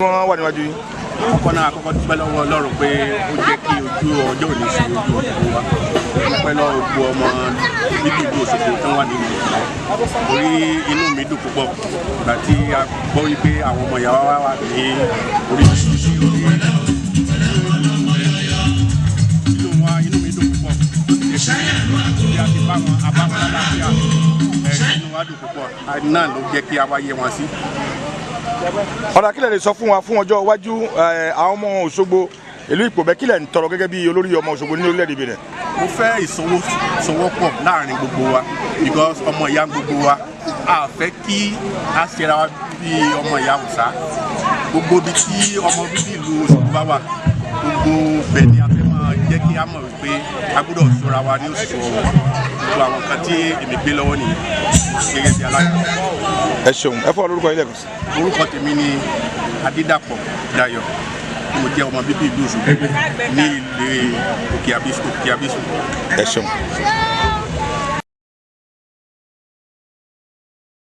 Wọ́n wà níwájú yín. Kọ́kọ́ náà, àkọ́kọ́ dúpẹ́ lọ́wọ́ Ọlọ́run pé ó jẹ́ kí ojú ọjọ́ òní sí ojú òkú wa. Dúpẹ́ lọ́wọ́ gbogbo ọmọ bíbí ìlú Òṣogbo tó wà nínú ìlú, orí inú mi dùn púpọ̀ ìgbà tí a gbọ́ wípé àwọn ọmọ ìyá wa wà ní orí inú wa. Inú mi dùn púpọ̀ bí a ti bá wọn, a bá wọn lálàáfíà ẹ̀. Inú wa dùn púpọ̀ náà ló jẹ́ kí a wá yẹ wọn sí. Ọ̀dà, kílẹ̀ lè sọ fún wa fún ọjọ́ iwájú àwọn ọmọ Òṣogbo, ìlú Ìpòbẹ́? Kílẹ̀ ń tọrọ gẹ́gẹ́ bí olórí ọmọ Òṣogbo ní orílẹ̀-èdè Benin? Mo fẹ́ ìsọwọ́pọ̀ láàrin gbogbo wa, because ọmọ ìyá gbogbo wa. A fẹ́ kí a ṣera wa bí ọmọ ìyá Hausa. Gbogbo ibi tí ọmọ bíbí ìlú Òṣogbo bá wà, gbogbo bẹ̀ ni a fẹ́ máa jẹ́ kí a mọ̀ wípé a gbọ́dọ̀ ṣọ́ra wa ní òṣùṣù ọwọ́. Gbogbo àwọn kan tí èmi gbé lọ́wọ́ nìyẹn gẹ́gẹ́ bí alága. Ẹ ṣeun. Ẹ fọ́ lórúkọ yín lẹ́ẹ̀kan sí. Orúkọ tèmi ni Adédàpọ̀ Dayọ̀. Mo jẹ́ ọmọ bíbí ìlú Òṣogbo ní ilé Òkè Àbísù, Òkè Àbísù. Ẹ ṣeun.